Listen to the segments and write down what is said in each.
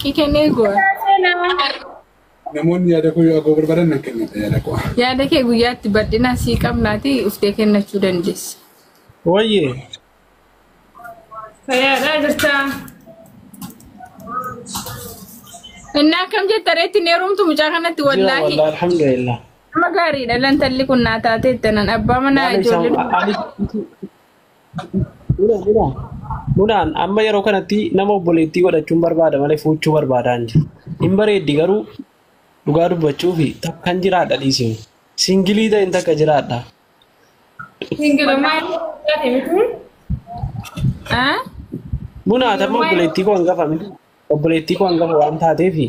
Haqqi kennee go'a. Namoonni yaada koo yoo agoo barbaadan nan kennadha yaada koo. Yaada kee guyyaatti bal'ina sii qabnaati uftee kennachuu dandeessa. Wayyee. Fayyaadhaa jirtaa? Inni akkam jetta reetti hin heerumtu mucaa kanatti Jira wallaahi. wallah alhamdulillah. Nama gaariidha lantalli kun naa taateetta nan abbaa manaa Maal ijoollee isaan ani Munaan amma yeroo kanatti nama obboleettii godhachuun barbaada malee fuuchuu barbaadaa hin jiru. Hin bareeddi garuu dhugaa dubbachuu fi takkan jiraadha dhiisimu. Singilii ta'in takka jiraadha. Singilummaa taate miti? Ah? Munaa tamma obboleettii koo hangafa miti. Obboleettii koo hangafa waan taateefi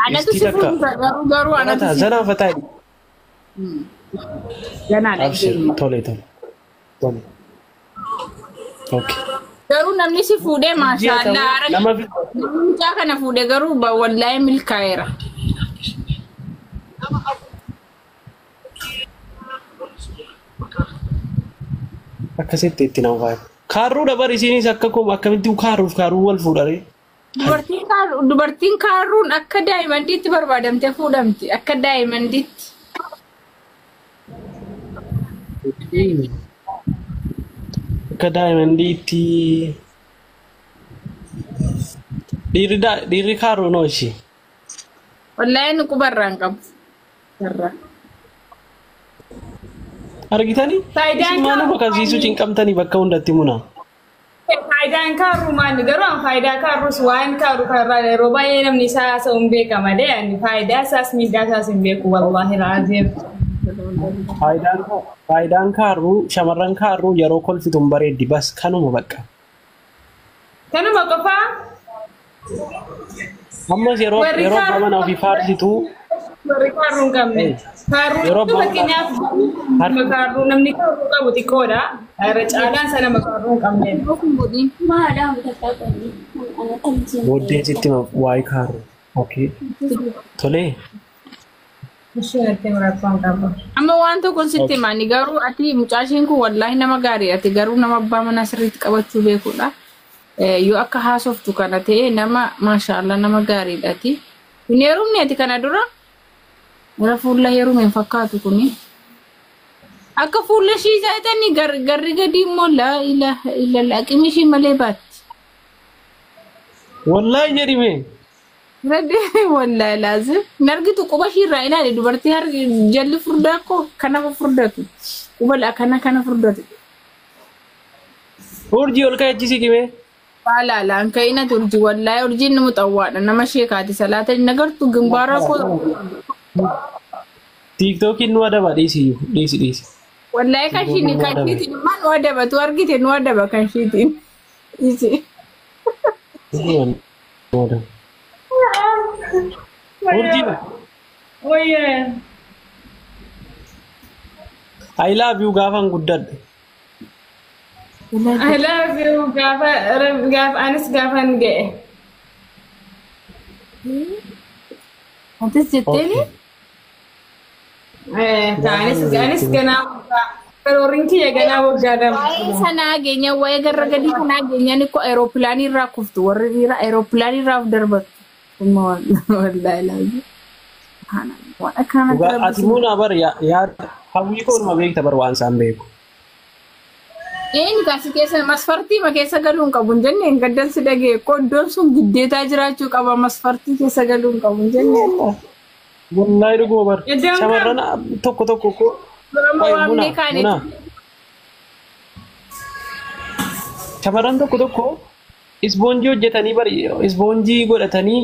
Anatu istii si takka fuuldura garuu garuu anatu Zanaa si zanaa fataa ganaadha abshir ijoollee. tole tole tole. Okay. Garuu namni si fuudhee Ji'a ta'uu maashaallah nama namni mucaa kana fuudhee garuu wallaahi milkaa'eera. Akkasitti itti nama faaya. Kaarruu dabar isiinis akka koo akkamitti kaarruuf kaarruu wal fuudharee. Dubartiin kaarruun akka daa'imandiitti barbaadamtee fuudhamti. Akka daa'imandiitti. Akka daa'imandiitti dhiirri dhiirri kaarruu noo ishee. Wallaahi inni qubarraa hin qabu. Irraa. Argitanii? Faayidaan Isin maal kaarruu nama kansiisuu cinqamtanii bakka hundatti muna. Faayidaan kaarruu maali? Garuu an faayidaa kaarruus waan kaarru kanarraa yeroo baay'ee namni isaa haasa'u hin beeka malee ani faayidaa isaas miidhaa isaas hin beeku wallaahi laaziim. Faayidaan kaarruu shamarran kaarruu yeroo kolfitu hin bareeddi bas kanuma bakka. Kanuma qofaa Ammas yeroo warri yeroo abbaa kaarruu manaa ofii faarsitu warri kaarruu hin qabne. Kaarruu yeroo abbaa manaa fakkeenyaaf nama kaarruu namni kaarruu qabu xiqqoodha. Irra caalaan isa nama kaarruu hin qabne. booddee sitti hima waa'ee kaarruu. Okay. Tolee. Isheen itti murattoo hin qabu. Amma waan tokkoon sitti Okay. himani garuu ati mucaashiin kun wallaahi nama gaarii ati garuu nama abbaa manaa sirriitti qabachuu beekudha. Yoo akka haasoftu kana ta'e nama maashaallah nama gaariidha ati. Hin heerumne ati kana dura gara fuula heerume hin fakkaatu kuni. Akka fuula ishii zaayitanii garri gadi immoo laa ilaaha illallah aqimi ishii malee baatti. Wallaahi jedhime. Radde wallaahi laazim. Hin argitu quba ishii irraa ilaali dubartii harki jalli furdaa koo kana furdatu. Quba kana kana furdatu. Urjii ol ka'e achi siqime. Laalaan ka'ina turji wallaahi urjiin nama xawwaadha nama sheekaati salaata hin agartu gimbaara koo Tiiktookiin nu adaba dhiisi dhiisi dhiisi. wallaahi kan Tiiktookiin ishiin nu kan adaba. ishiitiin immoo nu adaba tu argite nu adaba kan ishiitiin. Isi. Nu adaba. Urjii Wayyee. I love you gaafan guddadhe. I love you gaafa gaafa anis gaafan ga'e. Atis jetteeni? Okay. Anis anis ganaa waggaa karoorriin kiyya ganaa waggaa lama. Waa'ee sanaa geenya waa'ee garra gadii kanaa geenyaan ikko aeropilaanii irraa kuftu warri dhiiraa aeropilaanii irraa of darbatu. Wallaahi laazim. Waan akkanatti Dhugaa ati rabbi muunaa bar yaada hawwii koonuma beekta bar waan isaan beeku. Inni kaasi keessa masfartii ma keessa galuu hin qabu hin jenne hin gaddan si dhagee iddoon sun giddeetaa jiraachuu qaba masfartii keessa galuu hin qabu hin jenne. Wallaahi dhuguma bar Iddoon kam? shamarran tokko tokko ko Durama Wayi waamnee munaa kaane munaa shamarran tokko tokko isboonjii hojjetanii bari isboonjii godhatanii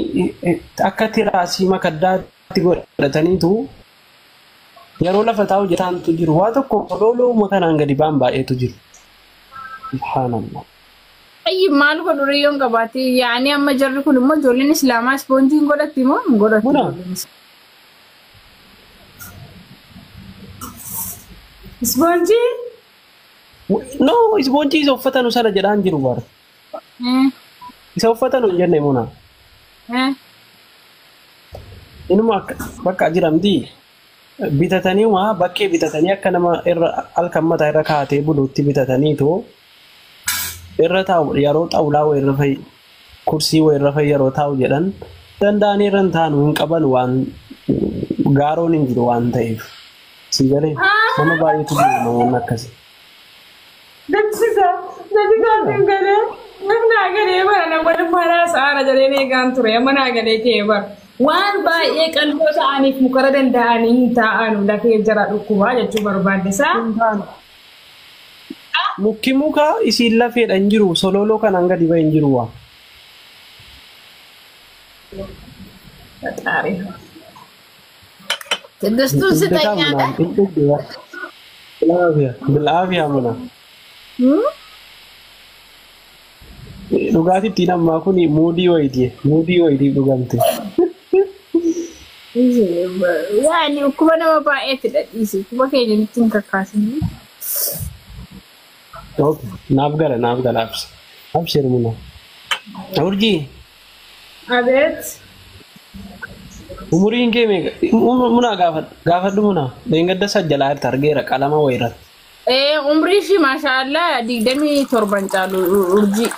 akka tiraasii makaddaatti godhataniitu yeroo lafa taa'u jetaantu jiru waa tokko loolooma kanaan gadi ba'an baay'eetu jiru. Subhaanallah. Ayyi maal godhu riyyoon qabaate yaani amma jarri kun immoo ijoolleen islaamaa ispoonjii hin godhatti moo hin godhatti Munaa ijoolleen islaamaa. Ispoonjii? No isboonjii isa uffatanu sana jedhaan jiru bara. Isa uffatanu hin jenne munaa. Inuma akka bakka jiramti bitatanii waa bakkee bitatanii akka nama irra halkan mataa irra kaatee buluutti bitataniitu irra taa'u yeroo xawlaa wayii irra fa'i kursii wayii irra fa'i yeroo taa'u jedhan Danda'anii irra hin taanu hin qaban waan gaaroon hin jiru waan ta'eef. Si galee nama baay'eetu jiru namoonni akkasii. Dabsisa. Dabsisa hin galee. Namni naa galee bara nama maraa sa'aara jedhee eegaan ture amma naa galee kee bara. Waan baay'ee qal'oo ta'aniif mukarra danda'anii hin taa'anu lafee jara dhukkubaa jechuu barbaadde saa. Mukki muka isiin lafeedha hin jiru sololoo kanaan gadi ba'e hin jiru waa. ትዕግስቱን ስጠኝ አለ። Bilaafiyaa muna. Dhugaatittiin ammaa kun muudii wayiiti. Muudii wayitiif dhugamte. Yaani dhukkuba nama baay'eetti dhadhiise. Dhukkuba keenya nutti hin kakkaasine. Naaf gala naaf gala abs. Abshir muna. Urjii Abeet. Umuriin kee meeqa? Munaa gaafadhu. Gaafadhu munaa. Leengadda sajjalaa jirta argeera qalama wayiirratti. Umrii ishii maashaallah 27 caalu urjii.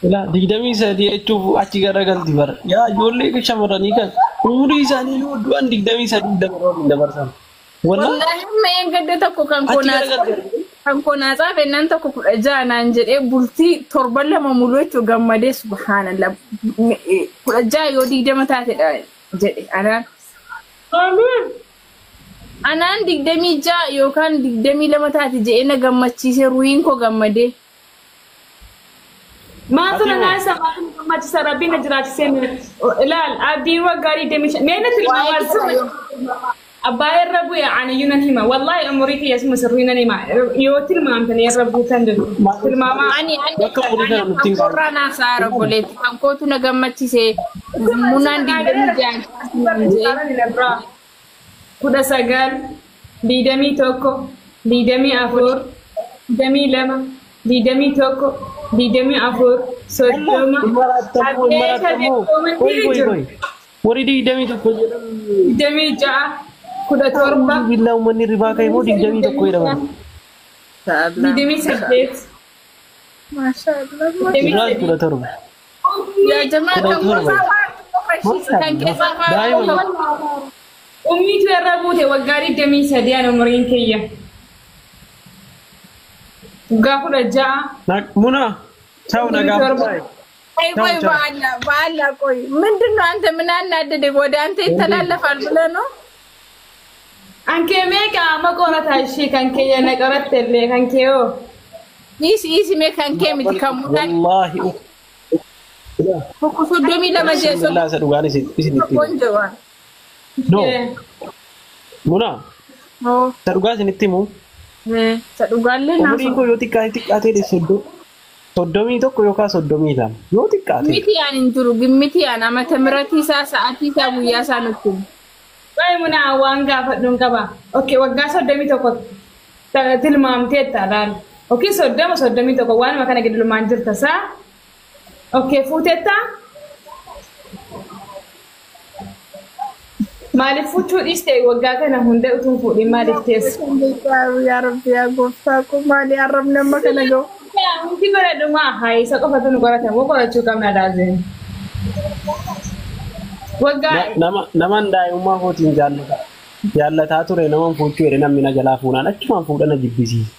Ilaa 23 jechuuf achi garagalti bara. Yaa ijoollee shamarranii kan umurii isaanii yoo du'an 23 dabalan hin dabarsan. Wallaahi meengadda tokko kan koonaa tsaafennaan tokko 16 naan jedhee bultii 7 2 muluu jechuun gammadee subhaanallah 16 yoo 20 taatedha jedhe anaan. Anaan 26 yookaan 22 taate jedhee na gammachiise ruhiin koo gammadee. Maatu na naasa maatu gammachiisa rabbiin na jiraachisee ilaal abdiin waggaa 25 mee natti ilmaa abbaa irra bu'e aniyyuu nan hima wallaahi umurii kiyya suma sirrii nan hima yoo tilmaamtanii irra buutan jedhu tilmaamaa. Ani ani korraa naasaa obboleetti kan kootu na gammachiise munaan 26 19 21 24 22 21 24 30 Warri 21 jedhamu. 26 17 Billaa uummanni ribaa ka'e immoo 21 jedhama. 28 Maashaallah. 17. Yaa jamaa kan keessaa Ummiitu irra buute waggaa 23 ani umriin kiyya. Waggaa 16. Muna ቻው nagaa. ቆይ በአላ በአላ ቆይ ምንድን ነው አንተ ምን አናደደህ? ወደ አንተ ይተላለፋል ብለህ ነው? Anke meeqa amma qorataa ishee kan kee na qoratte illee kan kee hoo? Dhiisi dhiisi mee kan kee miti kan munaan. Wallaahi. Tokko 32 jee Bismillah isa dhugaan isin itti. No. Muna. Isa dhugaa isinitti himu. Isa dhugaallee naaf. Umriin koo yoo xiqqaate xiqqaatee 31 yookaan 32 yoo xiqqaate. Miti yaan hin jiru miti yaan amata miratii isaa sa'aatii isaa guyyaa isaa nutti himu. Waa'ee munaa waan gaafadhuun qaba. Okay waggaa 31 tilmaamteetta laal. Okay 30 31 waanuma kana giddumaan jirta saa. Okay fuuteetta? Maaliif fuuchuu dhiiste waggaa kana hunda utuu fuudhin maaliif teessa? Yaa Rabbi yaa gooftaa koo maali arrabni amma kana gahu? Wanti godhadhumaa haa isa qofatu nu qoratamu qorachuu qabna laazim. Naman daa'imummaa kootiin jaallataa ture naman fuuchuu jedhe namni na jalaa fuunaan achumaan fuudhana jibbisiise.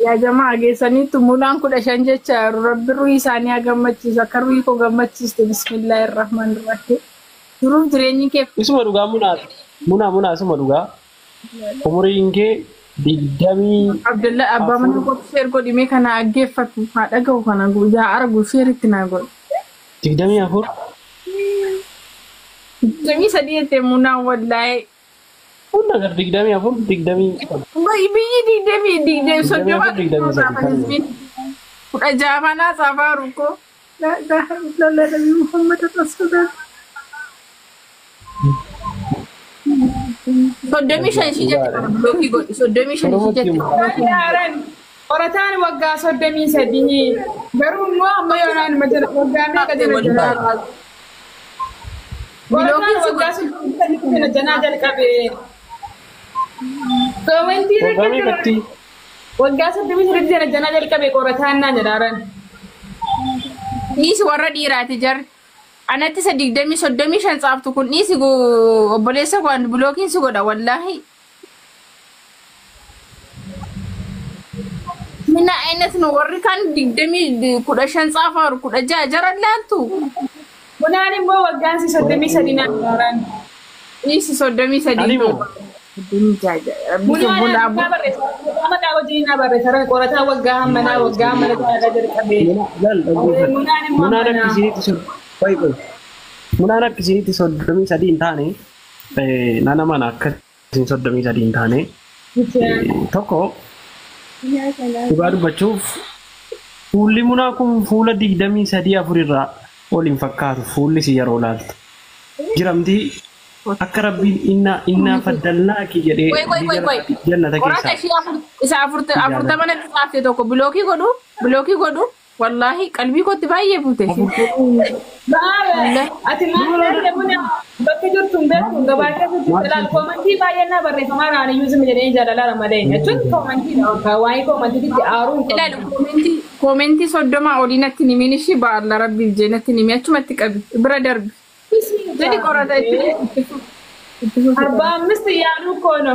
Yaa jamaa geessaniitu munaan 15 jecha rabbi ruhii isaanii haa gammachiisu akka ruhii koo gammachiiste bismillaahi rahmaan rahiim. Jiruuf jireenyi kee. Isuma dhugaa munaa isuma dhugaa umuriin kee 20 Abdullah abbaa mana kootu sheer godhi mee kana dhaggeeffatu haa dhagahu kana guyyaa argu sheeritti naa godhi. 24 23 jettee munaan wallaahi. Kun agar 24 20 Biyyi 20 30 16 fanaa safaaru koo. Laa ilaaha illallah nabi Muhammad rasulullah. 35 ishii jette kana bilookii godhi 35 ishii jette. Qorataan waggaa 33 garuu immoo amma yoonaan majala waggaa meeqa jala jala. Qorataan waggaa 33 jala janaa jalqabe. Koomentii Waggaa irratti meeqatti? Waggaa 33 jana jana jalqabe qorataan naa jedhaaran. Dhiisi warra dhiiraati jarri. Anatti isa 20 35 tsaaftu kun dhiisi obboleessa koo ani bilookiin si godha wallaahi. Mina ayinat nu warri kan 20 15 tsaafaaru 16 jara laattu. Munaan immoo waggaan si 33 naa jedhaaran. Dhiisi 33. Ani moo? Munaan naa barreessa. Maqaa wajjin naa barreessa. Qorataa waggaa hammanaa waggaa hammanaa irra jalqabe. Munaan immoo Munaan hammanaa. Munaan akkasinitti 33 hin taane nana mana akkasiin 33 hin taane tokko dhugaa dubbachuuf fuulli munaa kun fuula 23 4 irraa ol hin fakkaatu fuulli si yeroo laaltu. Jiramtii akka rabbiin innaa faddalnaaki jedhee Qoy qoy qoy qoy. jannata Qorata keessaa. ishee isa 40 natti tsaafte tokko bilookii godhu wallaahi qalbii kootti baay'ee buute. Baala ati maal jedhe muna bakka jirtu hin beektu gabaa keessa jirtu ilaal koomantii baay'een naa barreeffamaa raan iyyuu zima jedhee jaalala malee jechuun koomantii dha waa'ee koomantiitti aaruu hin Ilaali qabu. koomentii 30 olii natti nimiin ishii baala rabbiif jee natti nimi achumatti qabi bira darbi. Jedhi qorata itti fufi. 45 yaaduu koono.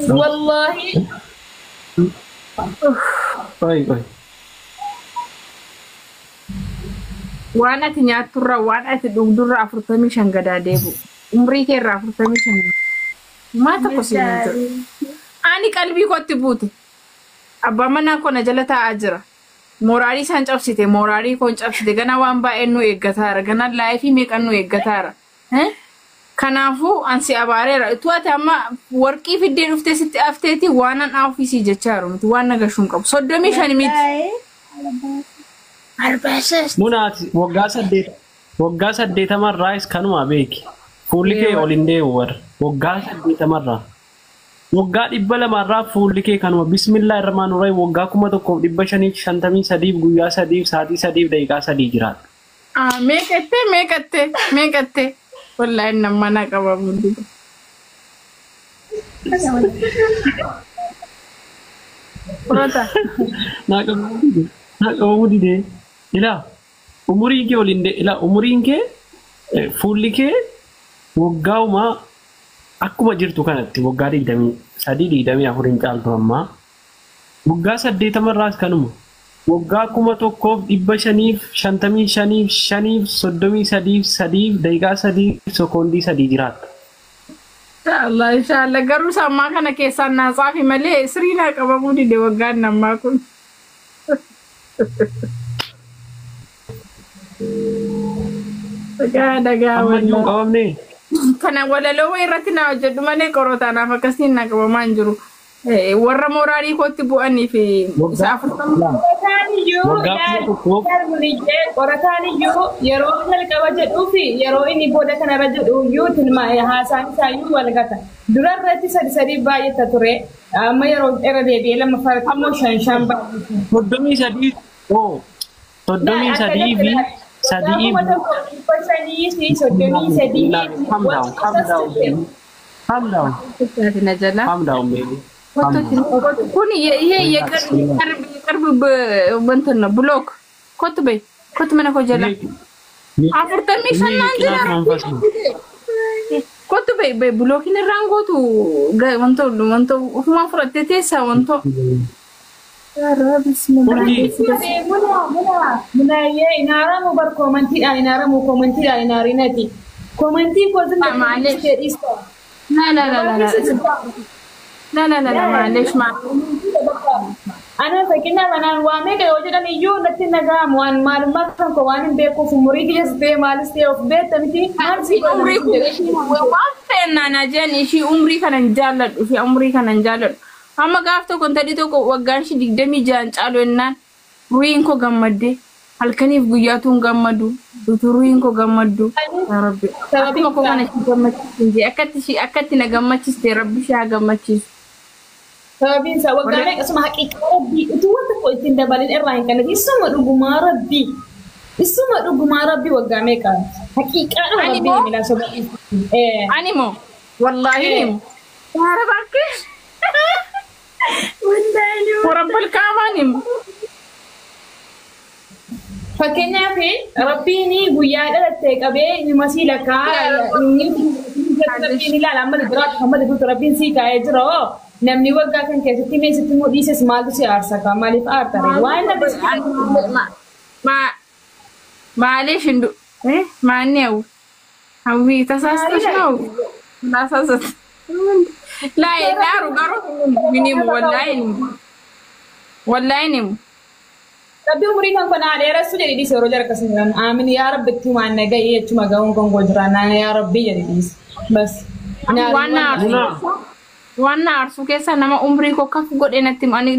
Wallaahi Qoy qoy. Waan ati nyaatturra waan ati dhugdurra 45 gadaa deebu. Umrii keerraa 45. Maa tokko siin hin jiru. Ani qalbii kootti buute. Abbaan manaa koo na jala taa'aa jira. Mooraalii isaan cabsite, mooraalii koon cabsite. Gana waan baay'een nu eeggataara. Gana laayifii meeqan nu eeggataara. Kanaafuu ansi abaareera. Utuu ati amma warqii fiddee dhuftee sitti hafteeti waan an ofiisii jechaa jiru miti waan nagashuu hin qabu. 35 miti. Munaati waggaa 8 waggaa 80 irraas kanuma beeki. Fuulli kee ol hin deemu warra. Waggaa 80 irraa. Waggaa 200 irraa fuulli kee kanuma bismillaa irramaan uray waggaa 1553 guyyaa 3 sa'aatii 3 daqiiqaa 3 jiraata. Meeqattee meeqattee meeqattee wallaahi nama na qabamu dida. Furata. Naa qabamuu dide. Naa qabamuu dide. Ilaa umuriin kee ol hin ilaa umuriin kee fuulli kee waggaa'umaa akkuma jirtu kanatti waggaa 23 24 hin caaltu ammaa. Waggaa 80 irraas kanuma. Waggaa 1555 5 33 3 daqiiqaa 3 sekoondii 3 jiraatta. Inshallah inshallah garuu sammaa kana keessaan naa tsaafi malee sirii naa qabamuu dide waggaan namaa kun. Dhagaa dhagaa Amma iyyuu hin wallaahi. qabamne. Kana walaloo wayii irratti naa hojjedhu malee qorootaanaaf akkasiin naa qabamaa hin jiru. Warra mooraalii kootti bu'anii fi isa 40. Qorataan iyyuu Waggaa 1000. Qorataan iyyuu yeroo jalqaba jedhuu fi yeroo inni booda kanarra jedhu iyyuu tilmaa'ee haasaan isaa iyyuu wal gata. Dura irratti 3 3 baay'ata ture. Amma yeroo irra deebi'ee lammaffaa irratti immoo 5 5 baay'ata. 33 oo 33 fi 3 5 33 Calm down, calm down, baby. Calm down, Na jala. calm down, baby. Calm down. Kun ይሄ የቅርብ እንትን ነው ብሎክ ኮት በይ ኮት መነ ኮ ጀላ 45 ናን የቅናት መንፈስ ነው። ኮት በይ በይ ብሎኪን ራንጎቱ ወንቶ ወንቶ ኡፍማ ፍረቴ ቴሳ ወንቶ Urjii Munayyee inaaramu bar koomantiidhaan inaaramu koomantiidhaan inaarinati. Koomantii koo Maaliif? jedhista. ላ ላ ላ ላ ላ ላ ላ ላ ማለሽ ማ Ana fakkeenyaaf anaan waa meeqa yoo jedhan iyyuu natti hin dhaga'amu waan maalummaa kan koo waan hin beekuuf umurii kiyyas ta'e maalis ta'e of beekta miti maal si Ishii umrii kun waan fe'annaa naa jedhan ishii umrii kana hin jaalladhu ishii umrii kana hin jaalladhu. Amma gaaf tokko intalli tokko waggaan ishii 26 caalu jennaan ruhiin koo gammadde halkaniif guyyaatu hin gammadu utuu ruhiin koo gammaddu. Yaa Rabbi akkuma koo kana ishii gammachiisin jee akkatti ishii akkatti na gammachiiste Rabbi ishii haa gammachiisu. Sababiin isaa waggaa meeqa isuma haqiiqaa rabbii utuu waan tokko ittiin dabalin irraa hin kannati isuma dhugumaa rabbii isuma dhugumaa rabbii waggaa meeqa haqiiqaadhuma Ani rabbii moo? miilaa soba. Ani moo Wallaahi ni himu. ኧረ እባክሽ ወረበል ካባን himu. Fakkeenyaaf Rabbiin guyyaa dhalattee qabee nima sii lakkaa inni Rabbiin ilaala amma jiraatu amma jirtu Rabbiin sii kaa'ee jira hoo namni waggaa kan keessatti mee sitti immoo dhiises maaltu si aarsa kaa maaliif aarta ree waan namni si ማሌሽ እንዱ ማነው ሀዊ ተሳስተሽ ነው ላሳሰት ላይ ዳሩ ጋሩ ሚኒሙ ወላሂ ወላሂ ኒሙ Rabbi umurii kan kanaa dheeressu jedhi dhiise yeroo jara akkasuma jiran aamin yaa Rabbi itti waan naga'ee jechuma ga'uun kan koo jiraan yaa Rabbi jedhi dhiise bas. ዋና Munaa. ዋና አርሱ keessa nama umrii koo kaf godhe natti ani